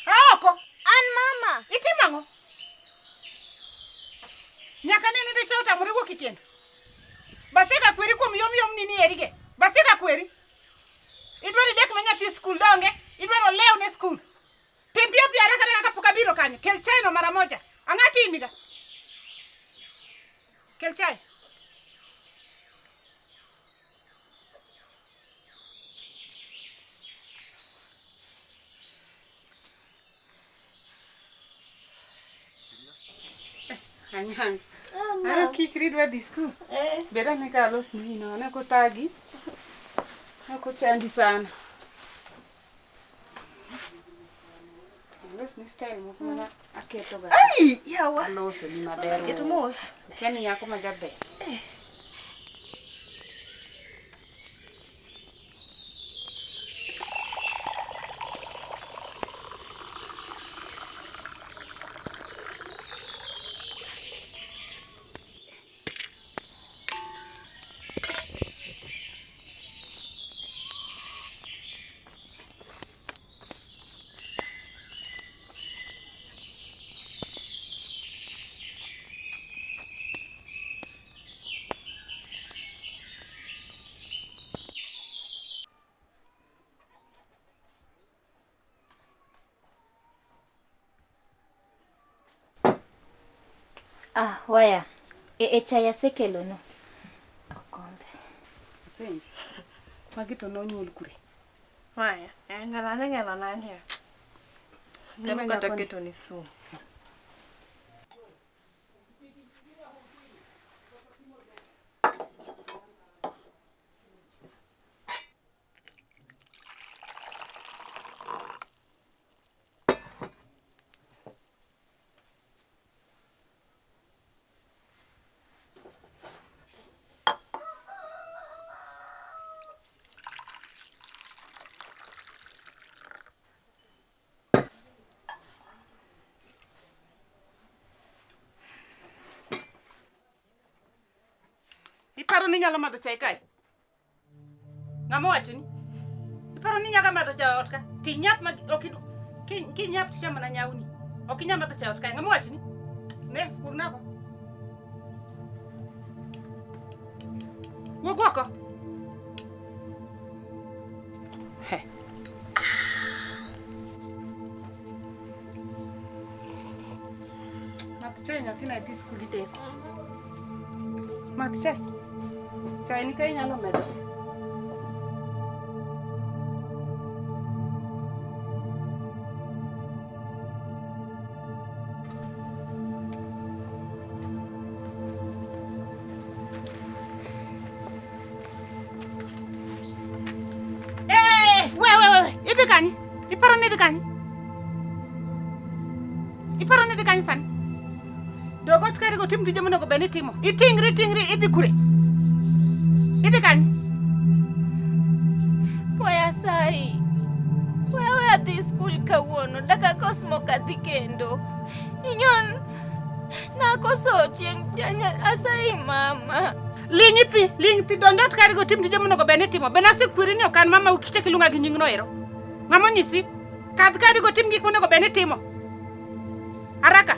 Aoko. An mama. Itimo ang'o? Nyaka nene dicha otamore wuok e kendo. Baseka kweri kuom yom yom ni ni erige. Baseka kweri. Idwaro idek ne nyathi skul donge? Idwaro olew ne skul. Tim piyo piyo haraka haraka kapok abiro kanyo. Kel chai no mara moja. Ang'o timiga? Kel chai. Anyang'. Ah, kikri idwa dhi skul. Eh. Bed ane ka alos ni gino, ane kothagi. Ok ochandi sana. Alos ni style moko mana aketo ga. Ai, yawa. Aloso ni maber. Ket mos. Kia ni nyako ma jaber. Ah, waya. E, e chai asekelonu. Okombe. Penji. Magi to nonyuol kure? Maya, eh, ng'ala ne ng'ala nanya. Ng'ama Temo kata nyako ni. keto ni sum. Iparo ni inyalo madho chai kae? Ng'ama owachoni? Iparo ni inyalo madho chai ot ka? Tinyap ma ok idu kinyap to ichamo mana nyawni. Ok inyal madho chai ot kae. Ng'ama owachoni? Ne, wuog nako. Wuog oko. He. Madh chai nyathina idhi skul ideko. Madh chai. Chai ni ka inyalo medo. Eh, we we we, idhi kanye? Iparo ni idhi kanye? Iparo ni idhi kanye sani? Dog ot kae go tim tije monego bed ni itimo. Itingri tingri idhi kure? Idhi kanye? Waya sai. Wewe adhi skul kawuono, dak akos mok adhi kendo. Inyon nakoso chieng' chanya asayi mama. Ling' ithi, ling' thi donj ot kae go tim tije monego bed ni itimo. Be nasekweri ni ok an mama kichak iluonga gi nyingno ero. Ng'ama onyisi? Kadh kae go tim gik monego bed ni itimo. Haraka.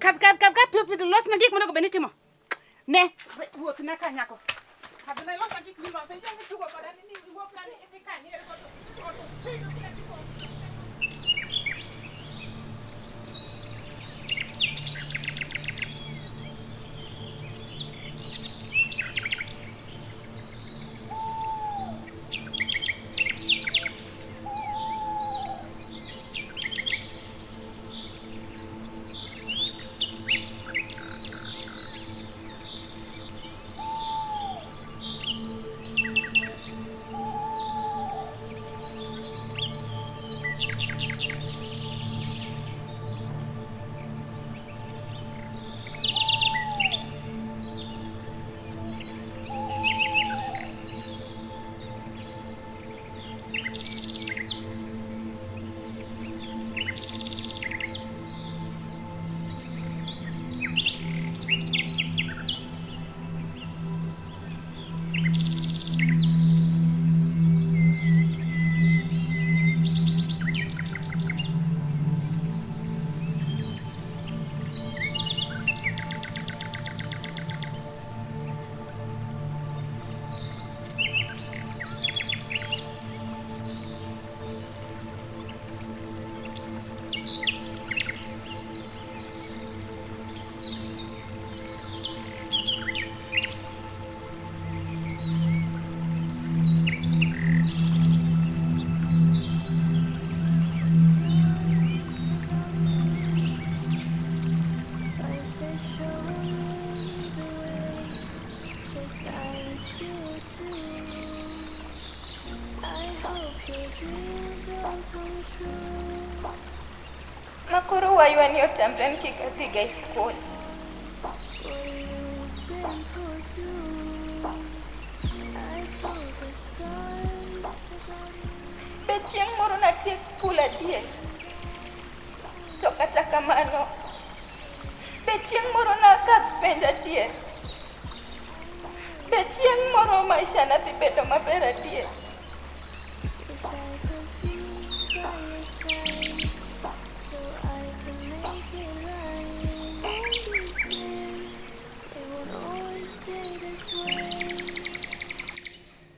Kadh kadh kadh kadh piyo piyo los na gik monego bed ni itimo. Ne, wuoth na ka nyako. Kadh na los na gik miloso. Ijang tugo koda ni iwuok kani idhi kani ere kodo. Makoro waywa ni otamre ni kik adhiga e skul. Be chieng' moro natiek skul adier? To kata kamano, be chieng' moro nakadh penj adier? Be chieng' moro maisha na dhi bedo maber adier?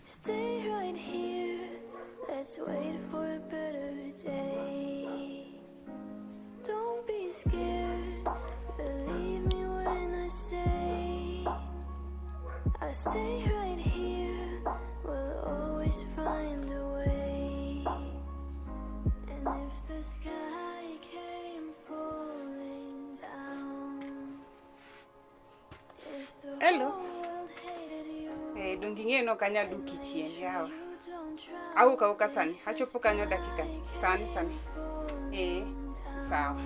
Stay right here. Let's wait for a better day. Don't be scared. Believe me when I say I'll stay right here. We'll always find a way. And if the sky came falling down, if the Hello. whole world hated you, Eh, donge ing'eyo ni ok anyal duki chien yawa. you don't drown. Awuok awuoka sani, achopo kanyo dakika sani sani. Eh, sawa.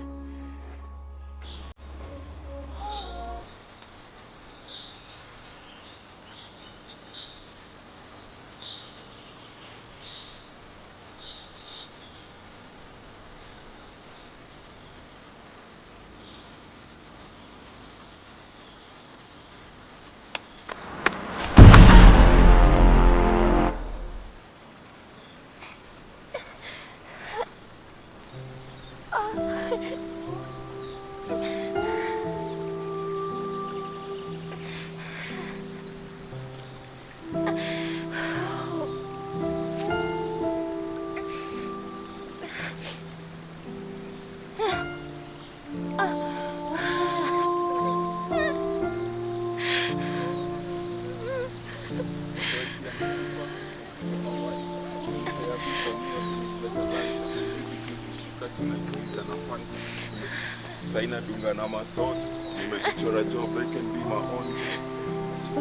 Saina dunga na masos nimejichora job I can be my own.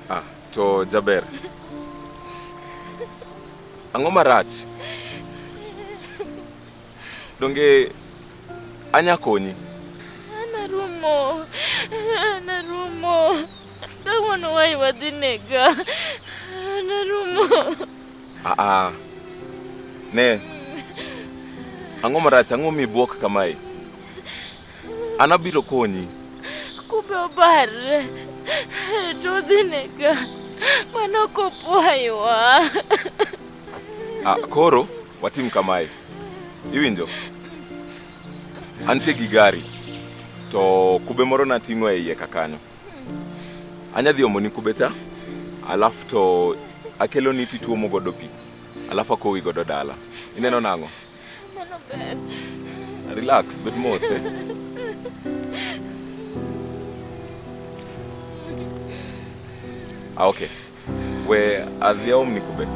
Ah, to jaber. Ang'o marach? Donge anya konyi? Anarumo, anarumo. Kawuono waywa dhi nega. Anarumo. Ah, ah. Ne. Ang'o marach? Ang'o mibuok kamae? An abiro konyi. Kumbe obarre. To odhi nega. Mano ok opwaywa. Ah, koro watim kamae. Iwinjo? Antie gi gari to kube moro nating'o e iye ka kanyo. Anya dhi omoni kube cha, alafu to akeloni tituomo godo pi, alafu akowi godo dala. Ineno nang'o? Mano ber. Relax, bed mos eh. Ah, okay. We adhi aomni kube.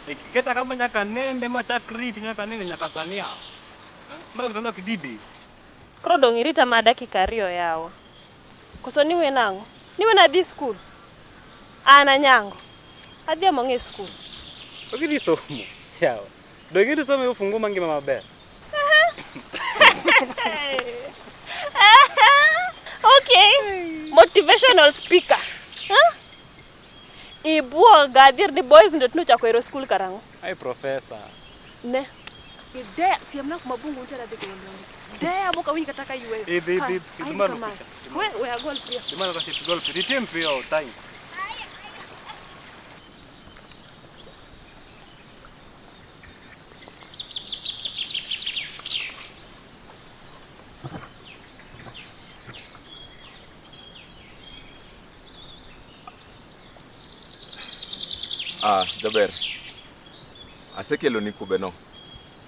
Ikiketa kama nyaka nende machak riti nyaka nende nyaka sani yawa. Ma kitanda kididi. Koro dong' irita ma dakika ariyo yawa. Koso niwe nang'o? Niwe nadhi skul? An anyango. Adhi amo ng'e skul. Ok idhi somo. Yawa. Dong idhi somo e ofungu ma ngima maber. Okay. Motivational speaker. Huh? Ibuoga adier ni boys ndo tinochako ero skul karang'o? Ai professor. Ne. Idea siemna kuma bungu nitie adhi goyo ndondi. Dea mok awinj kata ka yweyo. Idhi idhi Hai, idhi ai, malo kamae. picha. We we agol piyo. Idhi malo kacha gol piyo. Itim piyo time. Ah, jaber. Asekeloni kubeno.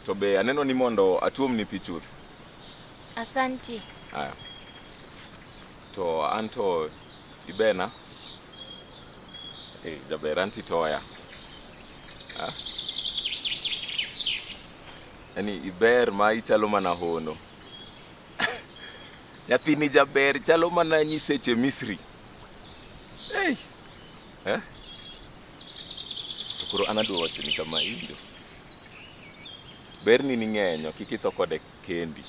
To be aneno ni mondo atuomni pi chuth. Asanti. Aya. To anto ibena. Eh, jaber anti toya. Ah. Yaani iber ma ichalo mana hono. Nyathini jaber chalo mana nyiseche Misri. Hey. Eh? To koro an adwa wachoni kama iwinjo. Berni ni ng'eny ok ikitho kode kendi.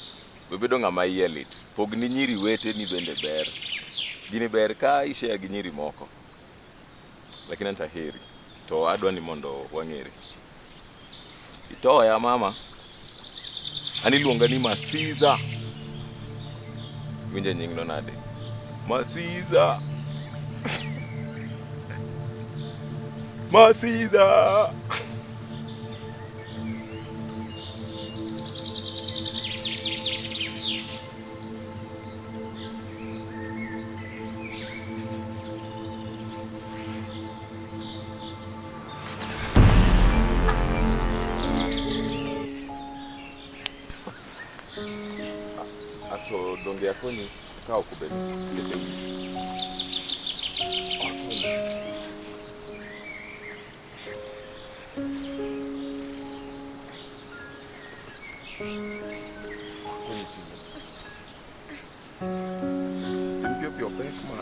We bedo ng'ama iye lit. Pogni nyiri weteni bende ber. Gini ber ka ishare gi nyiri moko. Lakini an to aheri. To adwa ni mondo wang'ere. Itoya mama. An iluonga ni Masiza. Winjo nyingno nade? Masiza. Masiza. Ato donge akonyi kawo kubeni kete wiyi. Akonyi. Akonyi ting'o. Tim piyo piyo pek ma.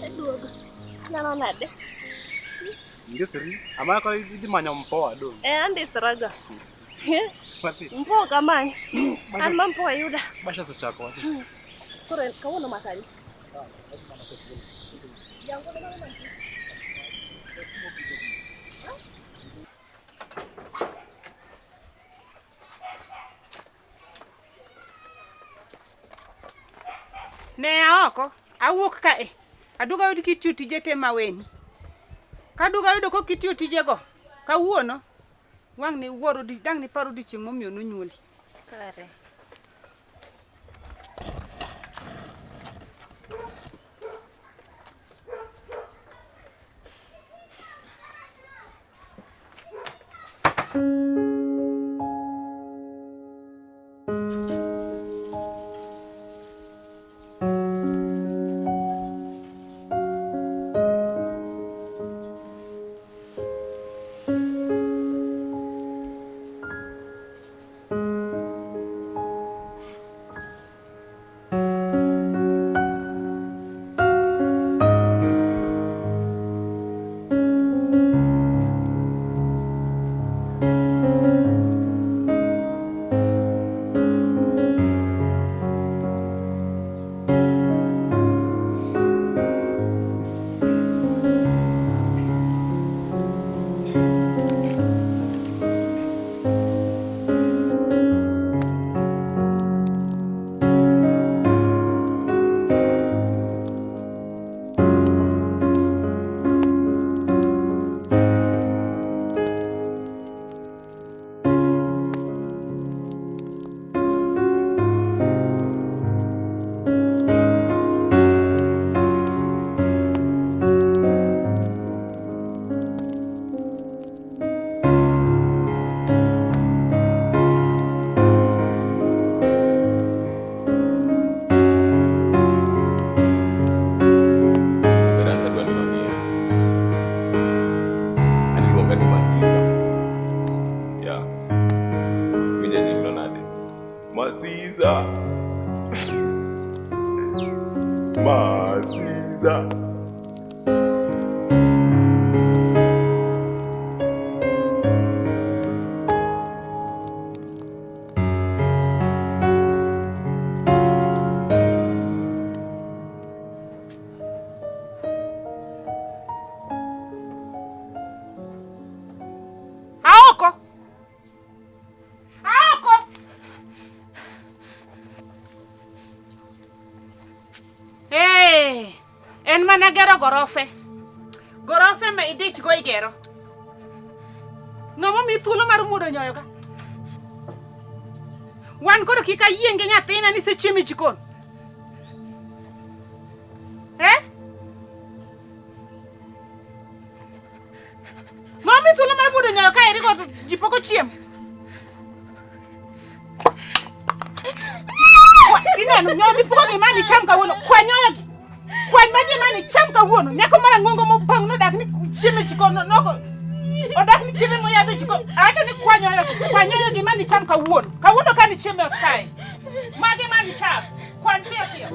Aseduogo. Neno nade? Ndisri. Ama ko idhi manyo mpoa dong. Eh, andisraga. Wadhi. Mpoa kamany. An ma mpoa yuda. Basha to chako wadhi. Koro kawuono makali. Ne a oko, awuok kae. Aduogo ayudo kitiyo tije te maweni. Kaduogo ayudo kok itiyo tijego, kawuono wang' ni wuoro dang' nipar odiochieng' momiyo nonyuoli. Kare. Bende an tadwa ni mang'eyo. An iluonga ni Masiza. Yeah. Winjo nyingno nade? Masiza. Masiza. Aoko! Aoko! Hey, en mana gero gorofe. Gorofe ma idich go igero. Ng'ama omiyi thuolo mar muodo nyoyo ka? Wan koro kik ayieng' gi nyathina ni sechiemo e jikon. Eh? Ng'ama omiyi thuolo mar muodo nyoyo ka eri go to ji pok ochiemo? Ineno nyoyo mipuko gi mani cham kawuono. Kwa nyoyo gi. Kwany magi mani cham kawuono. Nyako mara ng'ongo mopang' nodak ni chiemo e jikon nogo. Odak ni chiemo moyadho e jikon. Awacho ni kwa nyoyo gi. Kwa nyoyo gi mani cham kawuono. Kawuono ka ni chiemo e ot kae. Magi mani cham. Kwany piyo piyo.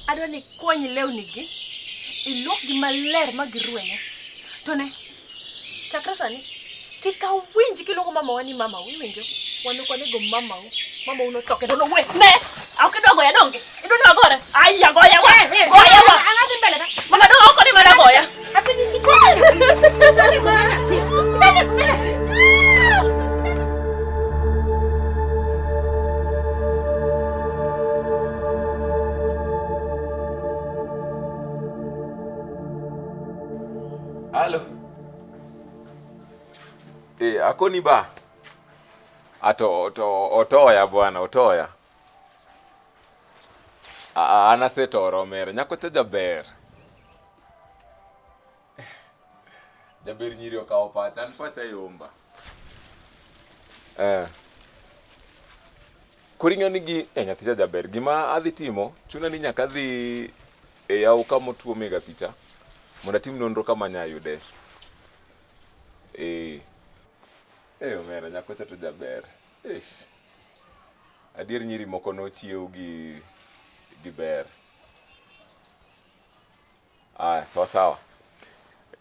Adwa ni ikwany lewni gi, iluokgi maler ma girwenye. To ne, chakre sani, Kik awinj kiluongo mamawa ni mamau, iwinjo? Wan ok wanego mamau. Mamau notho kendo nowek. Ne! Ok idwa goya donge? Idwa ni wagore? Aya, goya wa! Goya wa! Ang'o dhi mbele ka? Mama donge ok ni mana goya. Apenji ni goya. Idwa ni goya nyathi. Idwa ni goya nyathi. Halo. Eh, akoni ba. Ato to otoya bwana, otoya. An asetoro omera, nyako cha jaber. Jaber nyiri okawo pacha, an pacha yomba. Eh. Koro ing'eyo ni gi eh, nyathi cha jaber. Gima adhi timo, chuna ni nyaka adhi e yawo kama otuome ga picha mondo atim nonro kama anya yude. Eh. Eh, omera nyako cha to jaber. Eish. Adier nyiri moko nochiew gi gi ber. Aya, sawa sawa.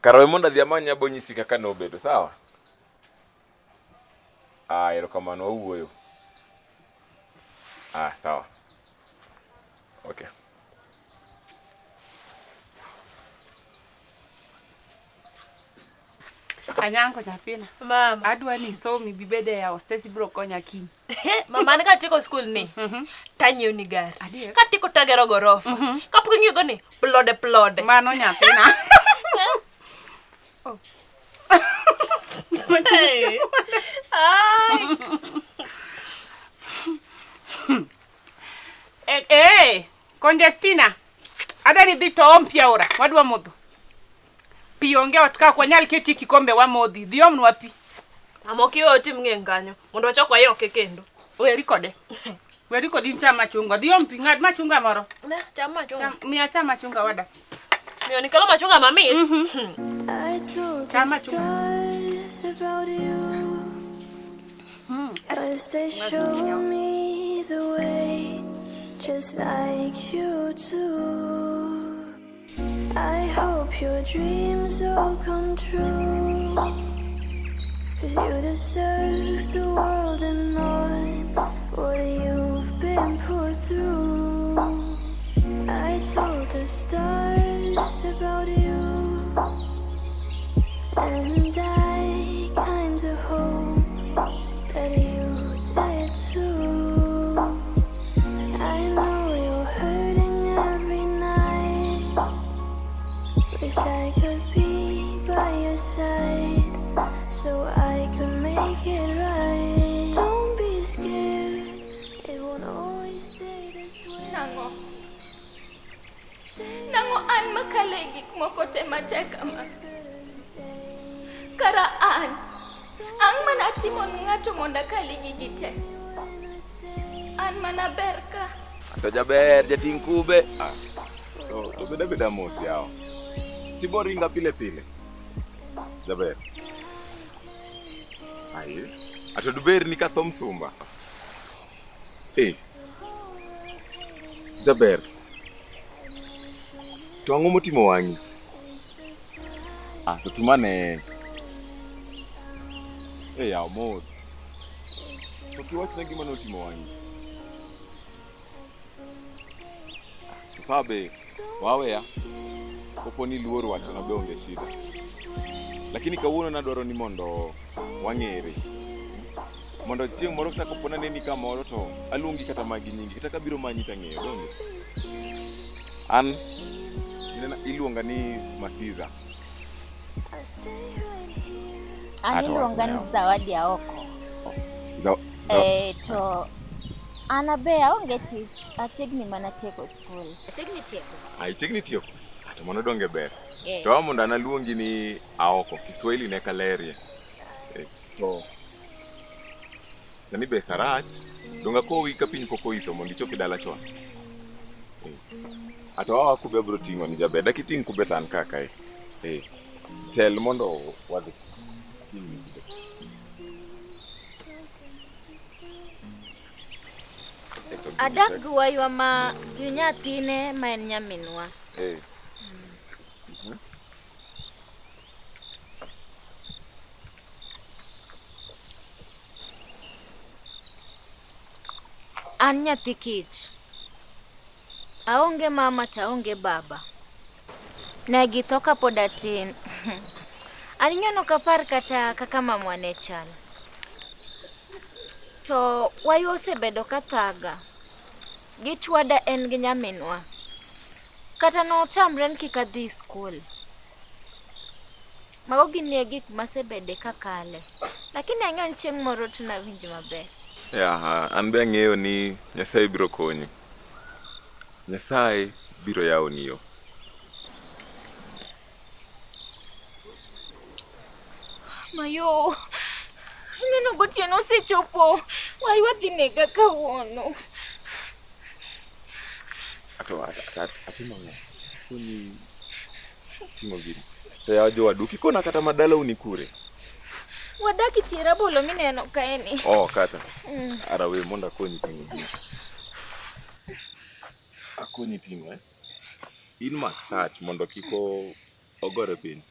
Kara we mondo adhi amany abo nyisi kaka nobedo, sawa? Ah, erokamano wawuoyo. Ah, sawa. Okay. Anyango nyathina. Mama. Adwa ni isomi bibede e hostess ibiro konya kiny. Mama an katieko skul ni tanyiewo ni gari. Adier. Katieko tagero gorofa. Kapok ing'iyo go ni plode plode. Mano nyathina. Hey. Ai. Eh, eh, Conjestina. Adwa ni dhi to om pi aora, wadwa modho. Pi onge ot ka ok wanyal ketie kikombe wamodhi. Dhi omnwa pi. Mama ok iwe otim ng'eng kanyo mondo wachak wayoke kendo. Weri kode. Weri kode in cham machunga. Dhi om pi, ng'ad machunga moro. Ne, cham machunga. Miya cham machunga wada. Miyo ni kelo machunga mamit. I told the Cham machunga. stars about you as they show me the way, just like you do. I hope your dreams all come true. 'Cause you deserve the world and not what you've been put through. I told the stars about you, and I kinda hope that you did too. I know you're hurting every night. Wish I could be by your side so I could make it right. Don't be scared, it won't always stay this way. Nang'o? Nang'o an makale gik moko te matek kama? Kara an, ang' mana atimo ne ng'ato mondo akali gigi te? An mana ber ka. To jaber, jating' kube. Ah, to beda beda mos yawa. Tibo ringa pile pile. Jaber. Aye. Ato duber ni katho msumba. Eh. Jaber. To ang'o motimo wang'i? Ah, to tumane. Eh, yaw mos. To kiwachna gima notimo wang'i. To sawa be, waweya. Kopo ni luor wachona be onge shida. Lakini kawuono nadwaro ni mondo wang'ere. Mondo chieng' moro kata kopo naneni kamoro to aluongi kata magi nyingi kata kabiro manyi tang'eyo donge. An inena iluonga ni Masiza. I stay right here. An Ato iluonga ni wachna. Zawadi Aoko. Za, To an abe aonge tich, achiegni mana tieko skul. Achiegni tieko. Ah, ichiegni tieko. Ah, to mano donge ber. Eh. To mondo an aluongi ni Aoko, Kiswahili ne kalerie. Eh, to sani be sarach, donge akowi ka piny pok oitho mondo ichop e dala chon. Eh. Ato awa kube abiro ting'o ni jaber, dak iting' kube to an ka kae. Eh. Tel mondo wadhi. Ating'ni kube. Eh, to gini Adak tek. gi waywa ma gi nyathine ma en nyaminwa. Eh. An nyathi kich. Aonge mama to aonge baba. Ne githo kapod atin. An ing'eno ok apar kata kaka mamwa ne chal. To wayu osebedo ka thaga. Gichwada en gi nyaminwa. Kata notamre ni kik adhi skul. Mago gin e gik masebede kakale. Lakini ang'eyo ni chieng' moro to nawinj maber. Yaha, an be ang'eyo ni Nyasaye biro konyi. Nyasaye biro yawoni yo. Mayo, ineno gotieno osechopo. Waywa dhi nega kawuono. Ato atimo ang'o? Koni timo gini. To yawa jowadu kikona kata madalau ni kure? Wadak e tie rabolo mineno kaeni. Oh, kata. Ara we mondo akonyi ting'o gini. Akonyi ting'o eh. In mak tach mondo kik ogore piny.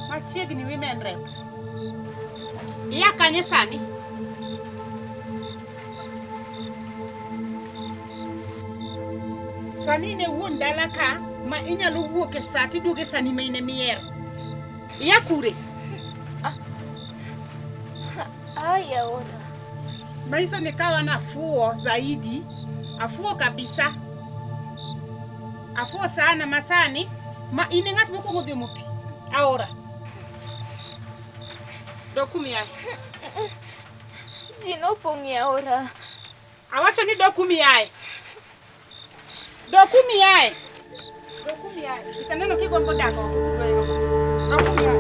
Machiegni women rep. Iya kanye sani? Sani in e wuon dala ka ma inyalo wuok e sa tiduogo e sani ma in emiyiero. Iya kure? Ai, aora. Manyiso ni kawa nafuo zaidi, afuo kabisa. Afuo sana masani ma in e ng'at mokwongo dhi omo pi aora. Dok kumiaye. Ji nopong' e aora. Awacho ni dok kumiaye. Dok kumiaye. Dok kumiaye. Itaneno kigombo dak oko. Dok kumiaye.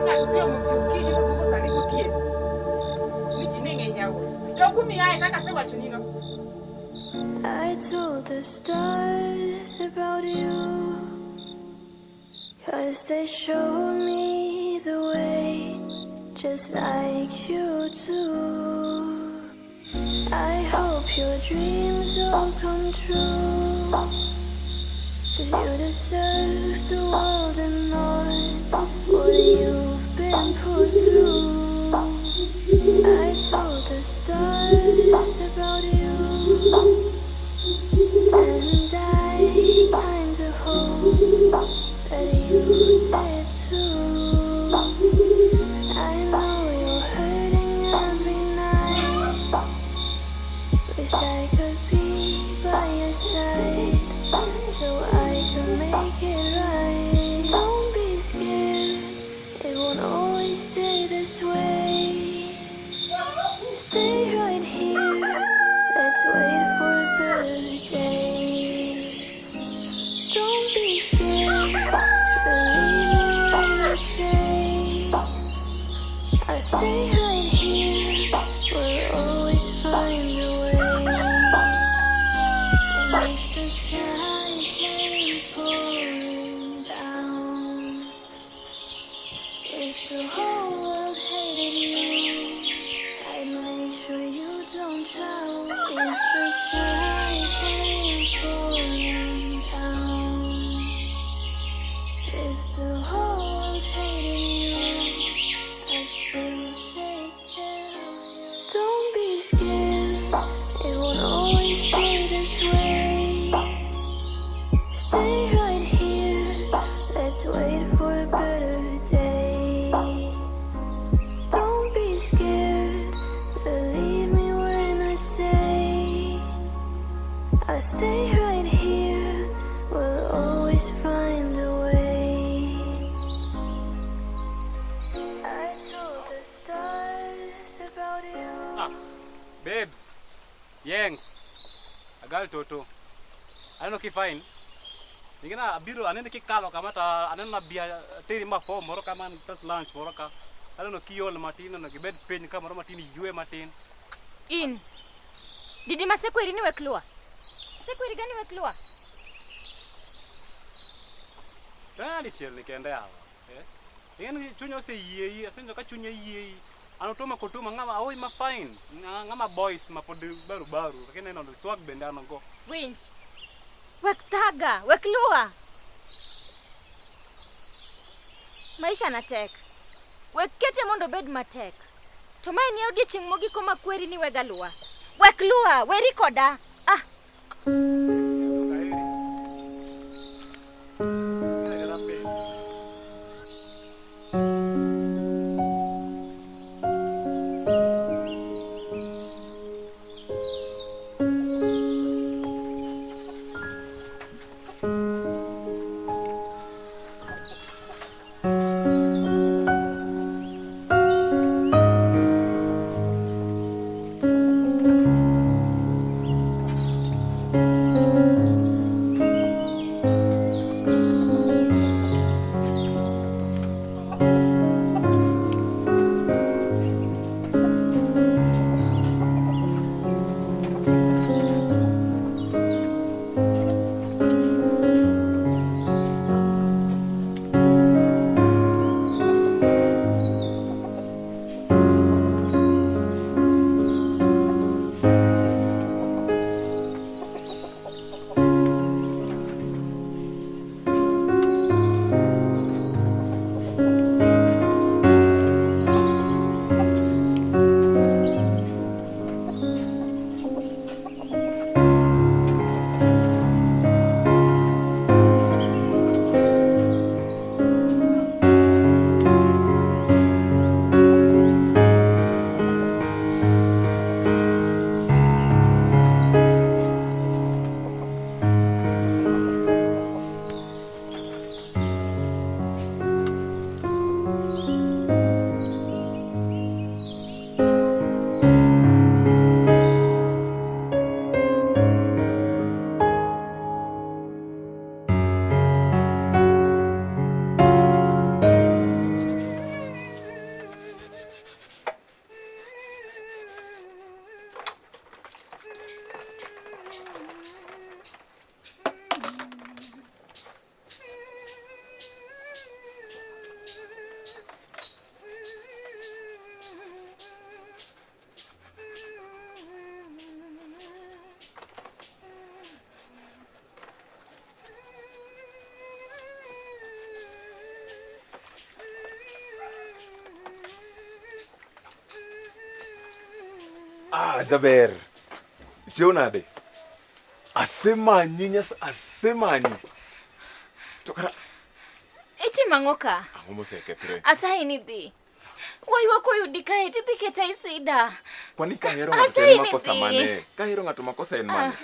Ng'ato dhi omo pi okinyi to duogo sani gotieno. Ni ji ne ng'eny aora. Dok kumiaye kaka asewachoni no. I told the stars about you, 'cause they showed me the way, just like you do. I hope your dreams all come true, 'cause you deserve the world and not what you've been put through. I told the stars about you, and I kinda hope that you did too. I know you're hurting every night. Wish I could be by by your side so I can make it right. Don't be scared, it won't always stay this way. Stay right here, let's wait for a better day. Don't be scared, believe me when I say I'll stay right here, we'll always find a way. And if the sky came falling down, if the whole world hated you, I'd make sure you don't drown. If the sky came falling down, if the whole world hated you, I'd still take care of you. Don't be scared, it won't always stay this way. Stay right here, let's wait for a better day. Don't be scared, believe me when I say I'll stay right here, we'll always find a way. I told the stars about you. Ah, babes, yanks, agal toto. Aneno ki fine. Ingena abiro aneno kikalo kama ta aneno na bia teri ma form moro kama an pes lunch moro ka. Aneno kiol matin aneno gibed piny ka moro matin ywe matin. In. Didi masekweri ni wek luwa. Sekweri gani wek luwa? To en dichiel ni kende yawa. Eh? Ing'eni chunya oseyiei, asenjo ka chunya yiei. An otuma kotuma ng'ama aoi ma fine, ng'ama boys ma pod baru baru, lakini neno swag bende an go. Winj. Wek thaga, wek luwa. Maisha na tek. Wek kete mondo obed matek. To mae ni odiechieng' mogiko ma kweri ni wega luwa. Wek luwa, weri koda. Ah, Aheri. Kata piny. Ah, jaber. Ichiew nade? Asemanyi nyas asemanyi. To kara itimo ang'o ka? ang'o mosekethre? Asayi ni dhi. Waywak oyudi kae tidhi keta e sida. Kwani kahero ng'ato to Asayi en ni makosa dhi. mane? Kahero ng'ato makosa en mane?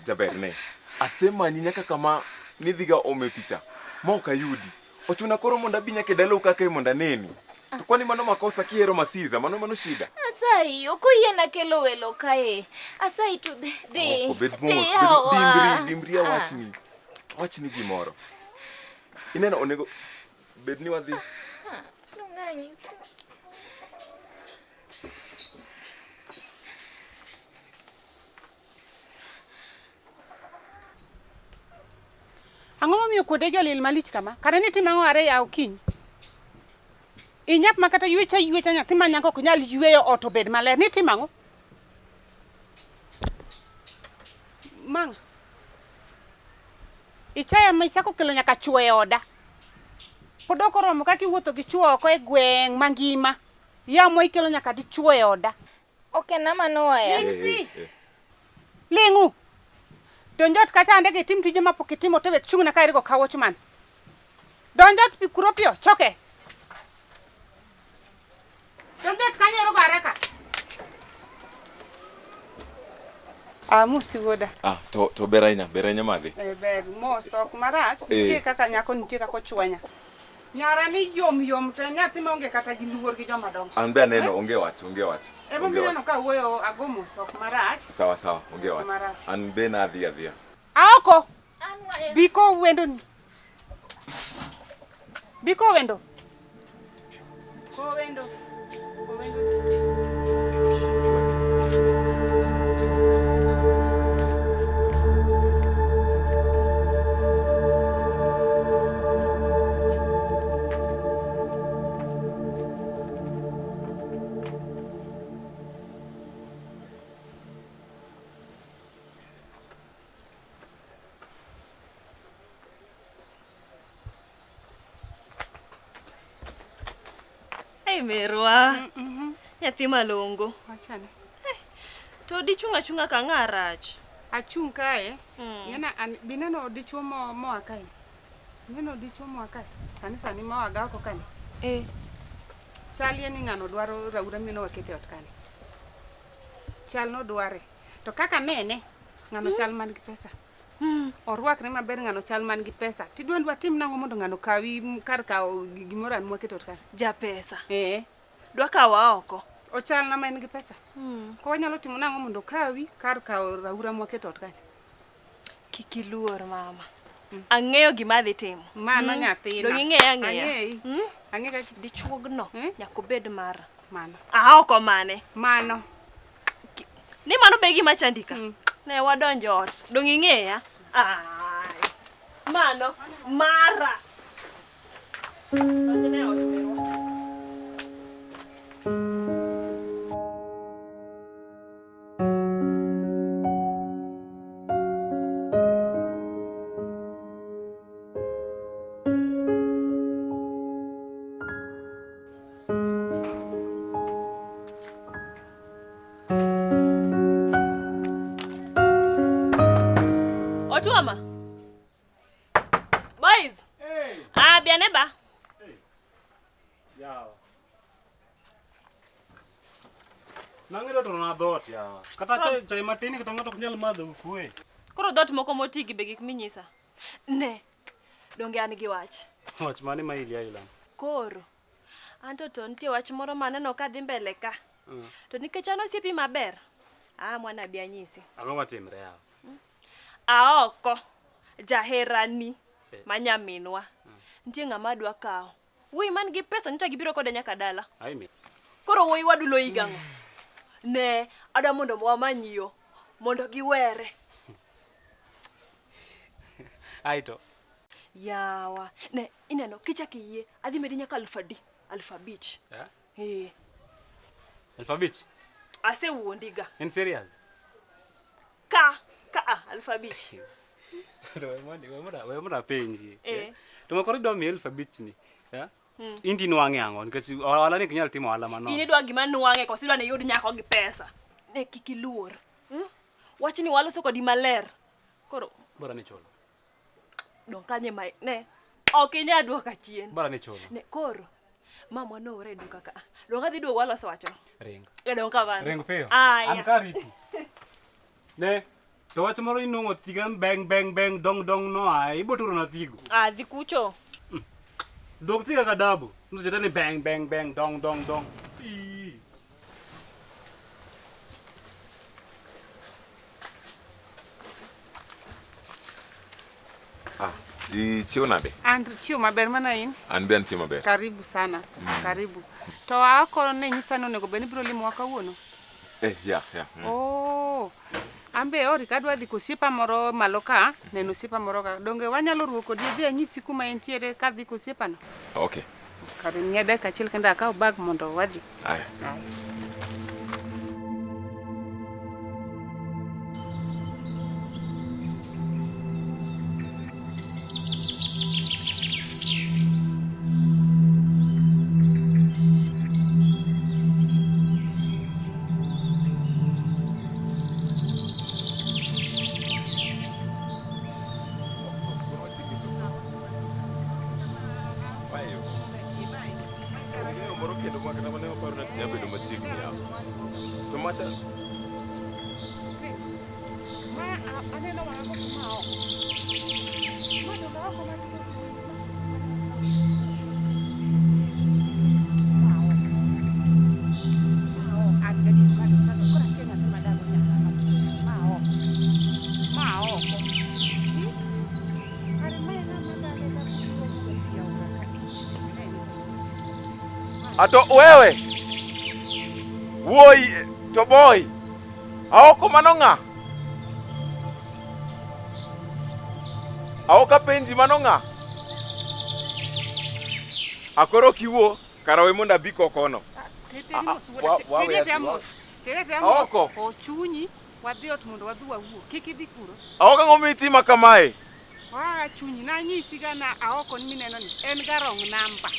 Jaber ne. Asemanyi nyaka kama nidhiga ome picha. Ma ok ayudi. Ochuna koro mondo abi nyaka e dalau kaka mondo aneni. To kwani mano makosa kihero masiza, mano mano shida. Asayi, ok oyiena kelo welo kae. Asayi to dhi. Dhi. Ok, obed mos, Dhi bed, yawa. dimbri, dimbri awachni. Awachni gimoro. Ineno onego bed ni wadhi. Dong' anyisa. Ang'o momiyo kuondegi olil malich kama? Kare nitimo ang'o are yaw okinyi? Inyap ma kata ywecha ywecha nyathi ma nyako ok nyal yweyo ot obed maler. Nitimo ang'o? Manga. Ichaya ma ichako kelo nyaka chwo e oda. Pod ok oromo kaka iwuotho gi chwo oko e gweng' mangima. Yamo ikelo nyaka dichwo e oda. Ok en ama nowaya. Ling' thi. Ling'u. Donj ot kacha ande gi tim tije mapok itimo to wek chung'na ka irigo ka watchman. Donj ot pi kuro piyo, choke. Donj ot kanyo irugo haraka. Amosi wuoda. Ah, to to ber ahinya, ber ahinya madhi. Eh, ber mos ok marach. Nitie kaka nyako nitie kaka ochwanya. Nyara ni yom yom to en nyathi maonge kata gi luor gi joma dongo. An be aneno onge wach, onge wach. Ema Onge omiyo wach. ineno ka awuoyo ago mos ok marach. Sawa sawa, onge wach. Marach. An be nadhi adhiya. Aoko. An waya. Biko wendoni. Biko wendo. Ko wendo. Ko wendo. Ei merwa. Nyathi malongo. Wachane. To dichung' achung'a ka ng'a rach. Achung' kae. Mm. Ng'ena an bineno dichuo mo moa kae. Ineno dichuo moa kae. Sani sani moa ga oko kae. Eh. Chalie ni ng'ano dwaro raura mino wakete ot kani. Chal no dware. To kaka nene, ng'ano chal man gi pesa. Orwakre maber ng'ano chal man gi pesa. Tidwa ni watim nang'o mondo ng'ano kawi kar kawo gimoro an mwaketo ot kani? Japesa. Eh. Dwa kawa oko. Ochal na ma en gi pesa. Ko wanyalo timo nang'o mondo okawi kar kawo raura mwaketo ot kani? Kik iluor mama. Ang'eyo gima adhi timo. Mano nyathina. Dong' ing'eya ang'eya. Ang'eyi. Mm? Ang'e kaka Dichuogno Eh? nyaka obed mara. mano. Aa oko mane. Mano. Ni mano be gima chandika. Mm. Ne wadonjo ot. Dong' ing'eya. Ai. Mano mara. Donjne ot merwa. Otuoma. Boys. Hey. Ah, biane ba. Yawa. Nang'edo to na dhoot yawa. Kata chai, chai matin kata ng'ato ok nyal madho gi kwe. Koro dhoot moko motigi be gik minyisa. Ne. Donge an gi wach. Wach mane ma ili aila? Koro. Anto to nitie wach moro maneno ka dhi mbele ka. Mm. To nikech an osiepi maber, ah mwana bi anyisi. Ang'o matimre yawa? Aoko jaherani Eh. ma nyaminwa. Nitie ng'ama dwa kawo. Wuoyi man gi pesa nyocha gibiro kode nyaka dala. Ai mi. Koro wuoyi wadulo igang'o. Ne, adwa mondo wamany yo mondo giwere. Ai to. Yawa, ne ineno kichak iyie adhi medi nyaka aluf adi? 5,000. Eh? Eh, 5,000. asewuondiga. In serious? Ka, ka a, 5,000. To we mondo we mondo we mondo apenji. Eh. To ma koro idwa miyi 5,000 ni. Eh? Mm. In to inwang'e ang'o? Nikech ohala ni ok inyal timo ohala manono. In idwa gima nwang'e koso idwa ni iyud nyako gi pesa? Ne kik iluor. Hmm? Wachni waloso kodi maler. Koro Bora ni chulo. dong' kanye ma ne ok inyal duoka chien. Bora ni chulo. Ne koro mamwa noora e duka ka. Dong' adhi duogo waloso wachno. Ring. E dong' kamano. Ring piyo. Aya. An kariti. Ne. To wach moro inong'o thiga beng beng beng dong dong no a ibo turo na thigo. Ah, dhi kucho. Dog thiga ka dabu. Nso ni beng beng beng dong dong dong. Ii. Ah, ichiew nade? An chiew maber mana in. An be antie maber. Karibu sana. Karibu. To ako ne nyisa ni onego bed ni ibiro limowa kawuono. Eh, ya, ya. Oh. An be ori kadwa dhi kosiepa moro malo ka, neno osiepa moro ka. Donge wanyalo ruo kodi adhi anyisi kuma entiere kadhi kosiepano? Okay. Kare miya dakika achiel kende akaw bag mondo wadhi. Aya. Aya. Moro kendo ma kata mana waparo ni nyalo bedo machiegni yawa. To macha Ma aneno mana koso ma oko. Ma donge oko ma Ma oko. Ma oko. An gadier kado kado koro akia nyathi ma dago nyaka ma ma oko. Ma oko. Kare ma en ng'ama dale ka pi aora ka. Ato wewe wuoyi to boy aoko mano ng'a? Aoko apenji mano ng'a? Akoro kiwuo kara we mondo abi kokono. Aoko. Ochunyi wadhi ot mondo wadhi wawuo. Kik idhi kuro. Aoko ang'o mitima kamae? Waa chunyi nanyisi ga na aoko ni mineno ni en ga wrong number.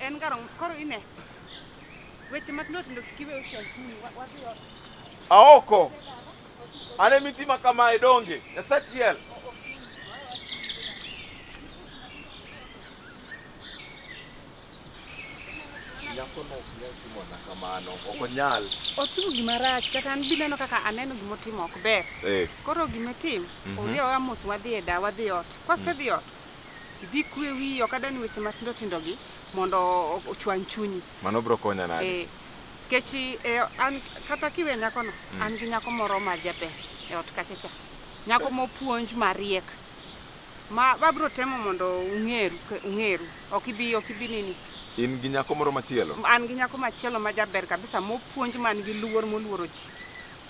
En ga wrong koro ine. Weche matindo tindo kik iwe ochwany chunyi wadhi ot. Aoko. Ane mitima kamae donge. Nyasachiel. Nyakono ok nyal timona kamano. Ok onyal. Otimo gima rach kata an bineno kaka aneno gimotimo ok ber. Eh. Koro gima itim, Mhm. odhi aoya mos wadhi e da wadhi ot. Kwasedhi ot, idhi kwe wiyi ok adwa ni weche matindo tindo gi mondo ochwany chunyi. Mano bro konya nade? Eh, kech an kata kiwe nyakono, an gi nyako moro ma jaber e ot kacha cha. Nyako mopuonj mariek. Ma wabro temo mondo ung'eru, ung'eru. Ok ibi nini. In gi nyako moro machielo? An gi nyako machielo ma jaber kabisa mopuonj man gi luor moluoro ji.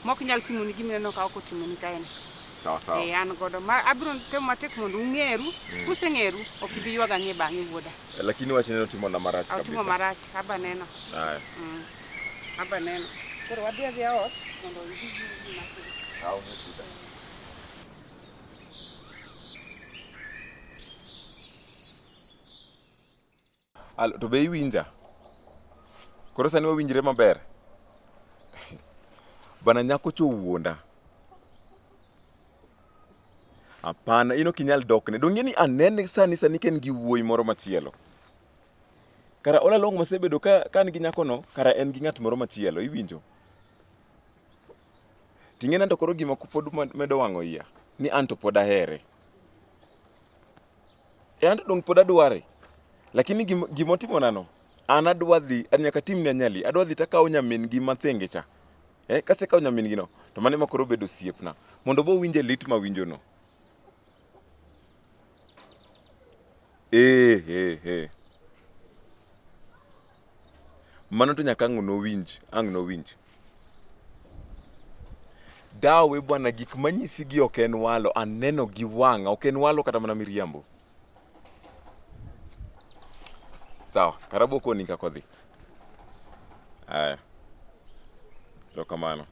Mok nyal timoni gima ineno ka ok otimoni kaeni. Sawa sawa. Eh, an godo. Ma abiro temo matek mondo ung'eru. Kuseng'eru, ok ibi ywago ang'e bang'e wuoda. Lakini wachne notimona marach kabisa. Otimo marach, aba neno. Aya. Aba neno. Koro wadhi adhiya ot mondo idhi gima timo. Aonge shida. Alo, to be iwinja? Koro sani wawinjre maber? Bana nyako cho wuonda. Hapana, in ok inyal dokne. Donge ni anene sani sani ka en gi wuoyi moro machielo. Kara all along masebedo ka an gi nyakono, kara en gi ng'at moro machielo, iwinjo? Ting'e ni to koro gima pod medo wang'o iya, ni an to pod ahere. E an to dong' pod adware. Lakini gimotimonano, an adwa dhi, an nyaka timne anyali, adwa dhi takawo nyamin gi mathenge cha. Eh, kasekawo nyamin gi no, to mano ema koro bedo osiepna. Mondo bo winje lit mawinjo no. Eh, eh, eh. Mano to nyaka ang' nowinj, ang' nowinj. Dawe bwana gik manyisi gi ok en walo, aneno gi wang'a, ok en walo kata mana miriambo. Sawa, karabo koni kaka odhi. Aya. Erokamano.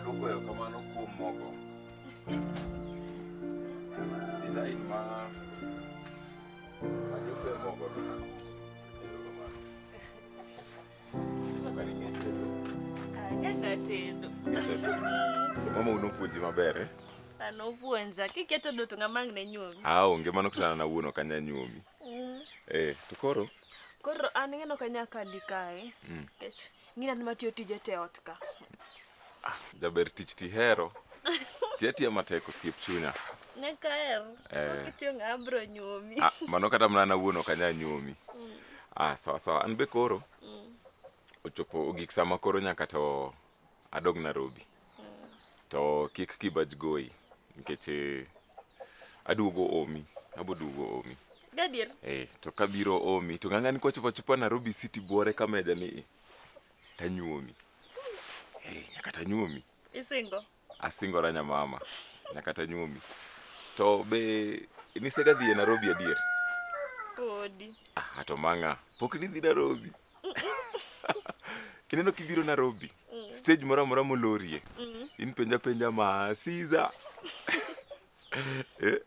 Aduoko erokamano kuom mogo. Design ma ajofe mogo no. Erokamano. Kar ing'e tedo. Anyaka tedo. Ing'e tedo. To mama unopuonji maber eh? An opuonja. Kikia tedo to ng'ama ang' ne nyuomi. Ah, onge mano kata an awuon ok anyal nyuomi. Eh, to koro Koro an ing'e ni ok anyal kali kae. Nikech ing'e ni an matiyo tije te e ot ka. Jaber tich tihero. Ti atiya matek osiep chunya. Nyaka aher. Eh. Kok itiyo ng'a abro nyuomi. Ah, mano kata mana an awuon ok anyal nyuomi. Ah, sawa sawa. An be koro ochopo ogik sama koro nyaka to adog Nairobi. To kik kibaj goyi nikech eh, aduogo omi, abo duogo omi. Gadier. Eh, to kabiro omi to ng'ang'ani kochopo achopa Nairobi City buore kameja ni tanyuomi. Eh, nyaka tanyuomi. Isingo. Asingora nyamama. Nyaka tanyuomi. To be nisega dhi e Nairobi adier? Podi. Ah, to mang'a. Pok nidhi Nairobi. Ineno kibiro Nairobi. Stage moro amora molorie. In penja penja Masiza. eh?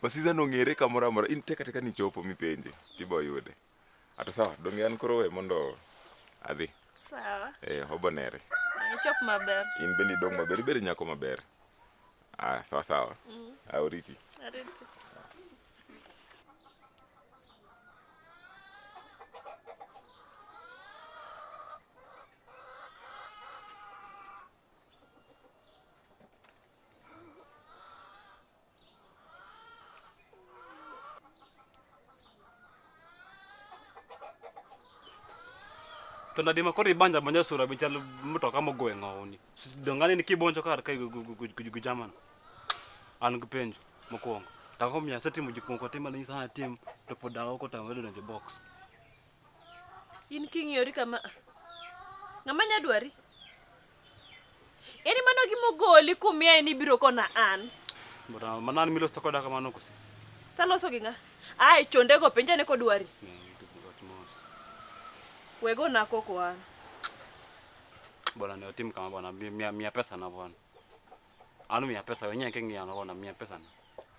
Masiza nong'ere kamoro amora. In teka teka ni chopo mipenje. Tibo yude. Ato sawa, donge an koro we mondo adhi. Sawa. Eh, obonere. Ichop maber. In bende idong' maber, ibedo nyako maber. Ah, sawa sawa. Ah, oriti. Ariti. To nadi ma koro ibanja banja sura be chal mtoka mogo e ng'owni. Dongane ni kibonjo kar kae gi jaman. An gi penjo mokwongo. Tang'o miyo asetimo gik moko te mane nyisa ni atim to pod ok otamore donjo e box. In king'iyori kama ng'ama nya dwari? Yaani mano gima ogoli kumiaye ni ibiro kona an. But mana an miloso koda kamano kose? Taloso gi ng'a? Ai chondego penja ne kodwari. Wach mos. Wego na koko an. Bwana ne otim kama bwana, miya pesa na bwana. An miya pesa, wenye ke ng'iyo bwana, miya pesa na.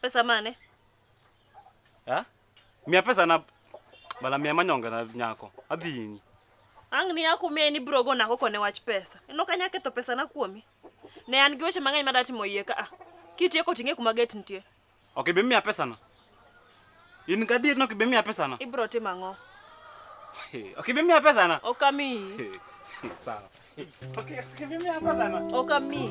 Pesa mane? Ha? Miya pesa na bwana, miya manyonge na nyako. Adhi hinyi. Ang' ni akumiye ni biro gona koko ne wach pesa. Ineno ka anya ketho pesa na kuomi. Ne an gi weche mang'eny madwa timo iye ka a. Kitieko ting'e kuma gate nitie. Ok ibi miya pesa na. In gadier ni ok ibi miya pesa na? Ibiro timo ang'o? Ok ibi miya pesa na? Ok amiyi. Sawa. Ok ibi miya pesa na? Ok amiyi.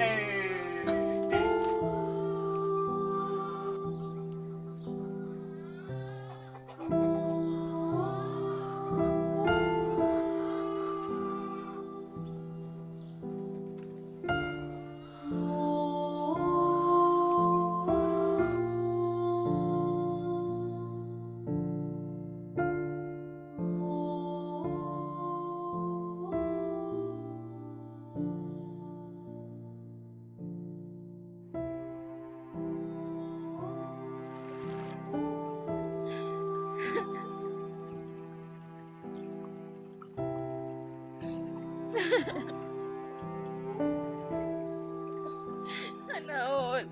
Anaol.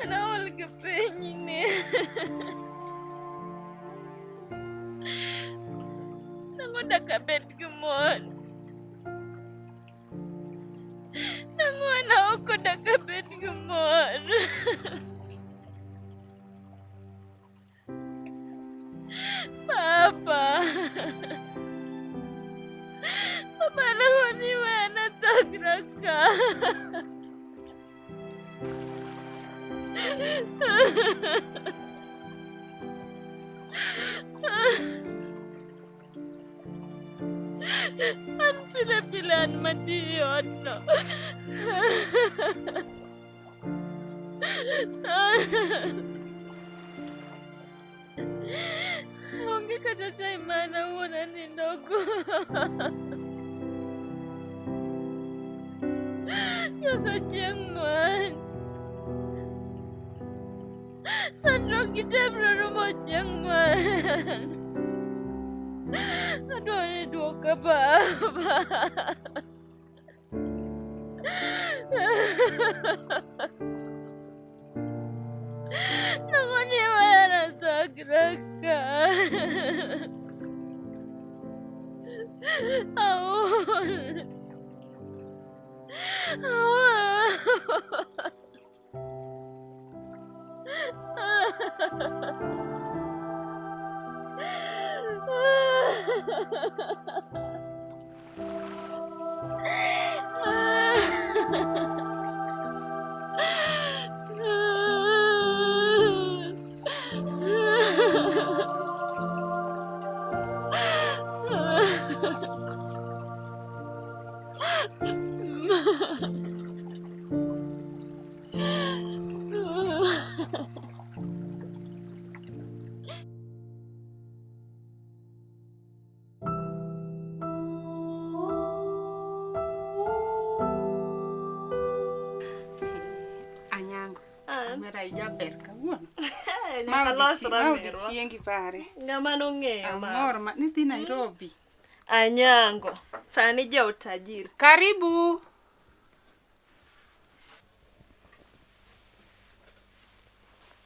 Anaol gi pinyni. Nang'o dak abed gi mon? Nang'o an ok odak abed gi mor? Papa. Papa nang'o ni wena thagra ka. An pile pile an matiyo odno. Onge kata time ma an awuon anindogo. Nyaka chieng' man. Sandruok gi te biro rumo chieng' man. Adwaro ni duoka baba. Nang'o niwera thagra ka? Aol. Aol. Anyango. An. Omera ijaber kawuono. Nyaka losra Ma merwa. odiechiengi pare. Ng'ama nong'eyo ma. Amor ma nidhi Nairobi. Anyango. Sani ja utajiri. Karibu.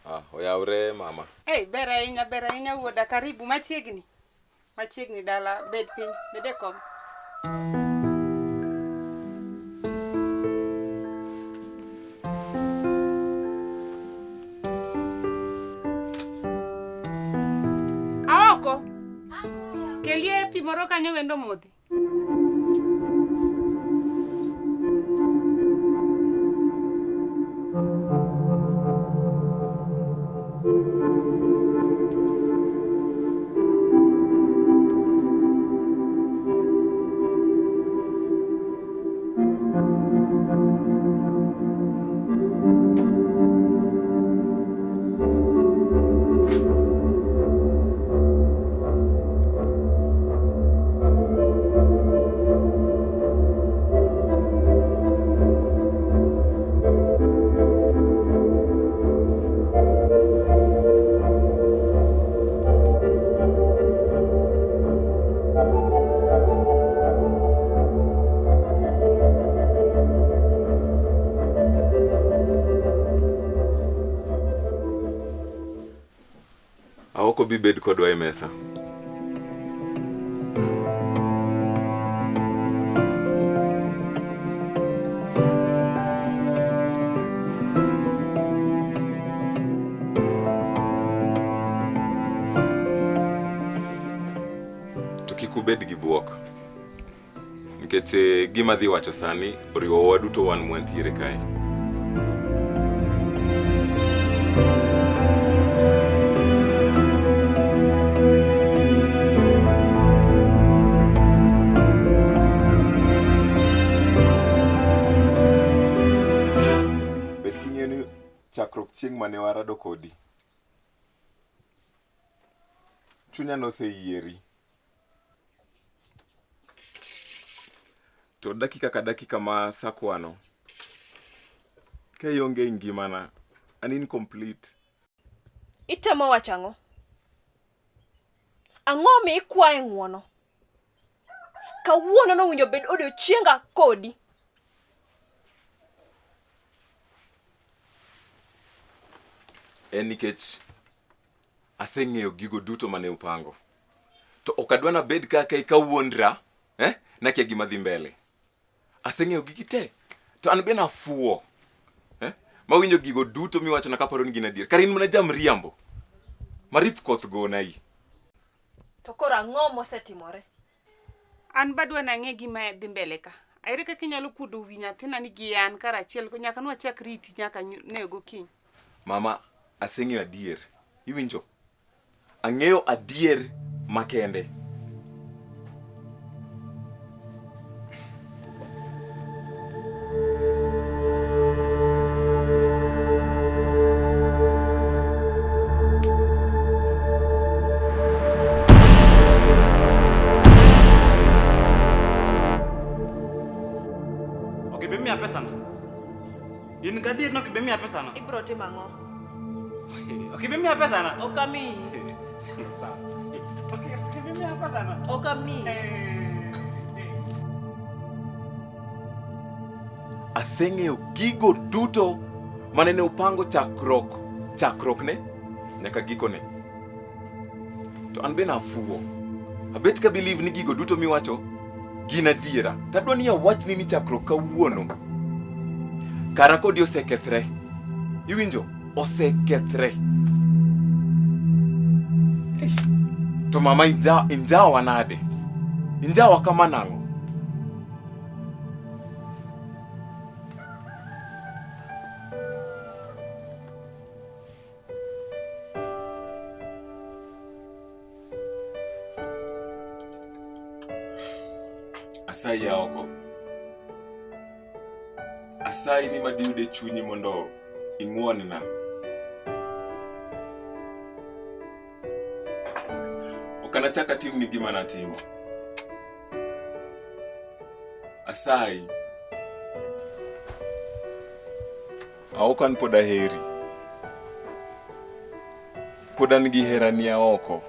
Ah, oyawre mama. Hey, ber ahinya, ber ahinya wuoda. Karibu machiegni. Machiegni dala, bed piny, bed e kom. Aoko. Kelie pi moro kanyo wendo modhi. Aoko bi bed kodwa e mesa. To kik ubed gi buok. Nikech gima adhi wacho sani oriwo waduto wan mwantiere kae. Bed king'eyo ni chakruok chieng' mane warado kodi, chunya noseyieri. To dakika ka dakika ma sakwano, ka ionge e ngimana, an incomplete. Itemo wacho ang'o? Ang'o mi ikwaye ng'uono? Kawuono nowinjo bed odiochienga kodi. En nikech aseng'eyo gigo duto mane upango. To ok adwa nabed kaka kawuondra, nakia gima dhi mbele. Aseng'eyo gigi te. To an be nafuwo. Mawinjo gigo duto miwachona kaparo ni gin adier. Kare in mana jamriambo. Marip koth gona i. To koro ang'o mosetimore? An badwa nang'e gima dhi mbele ka. Ere kaka inyalo kuodo wi nyathina ni gi an karachiel nyaka nwachak riti nyaka ne gokinyi. Mama, aseng'eyo adier. Iwinjo? Ang'eyo adier makende. Ok ibi miya pesana. In gadier ni ok ibi miya pesana? Ibro timo ang'o? Ok ibi miya pesana? Ok amiyi. Sawa. Ok ibi miya pesana? Ok amiyi. Aseng'eyo gigo duto manene upango chakruok chakruokne nyaka gikone. To an bende afuwo. Abet ka believe ni gigo duto miwacho gin adiera. Tadwa ni awachni ni chakruok kawuono kara kodi osekethre. Iwinjo? Osekethre. Eish. To mama injawa nade? Injawa kama nang'o? Asayi ya oko. Asayi ni madiyude chunyi mondo ing'won-na. Ok anachak atimni gima natimo. Asayi. Aoko an pod aheri. Pod an gi herani aoko.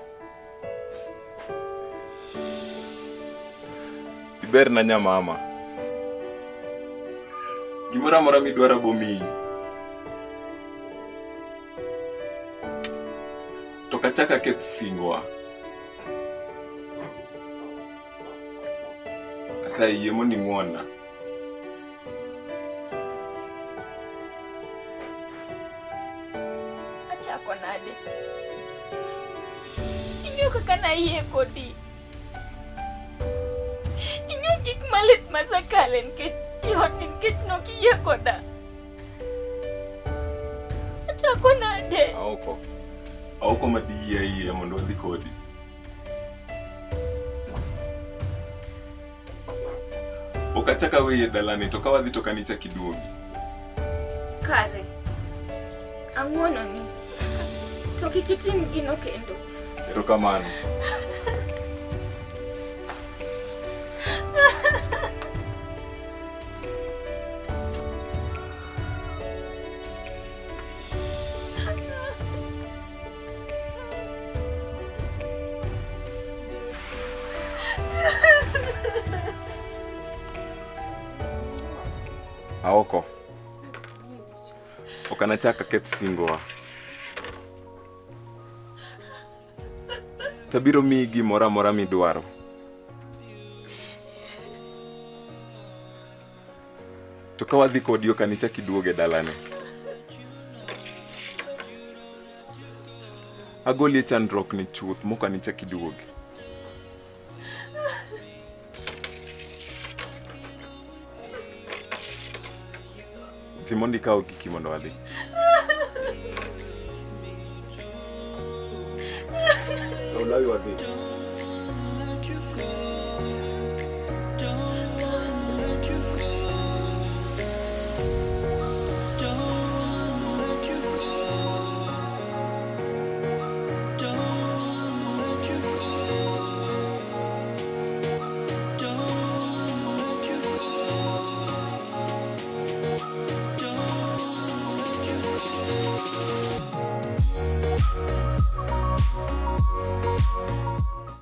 Iberna nyamama. Gimoro amora midwaro abomiyi. To ok achak aketh singowa. Asayi yie mondo ing'won-na. Achako nade? Ing'eyo kaka nayie kodi. Ing'eyo gik malit masekale nikech yot nikech nok iyie koda. Achako nade? Aoko. Aoko madiyie ayie mondo wadhi kodi. Ok achak aweyi e dalani to ka wadhi to kanichak iduogi. Kare. Ang'wononi. To kik itim gino kendo. Erokamano. Aoko. Ok anachak aketh singowa. Tabiro miyi gimoro amora midwaro. To ka wadhi kodi ok anichak iduog e dalane. Agoli e chandruok ni chuth mok anichak iduogi. Dhi mondo ikaw giki mondo wadhi. Kaw lawi wadhi.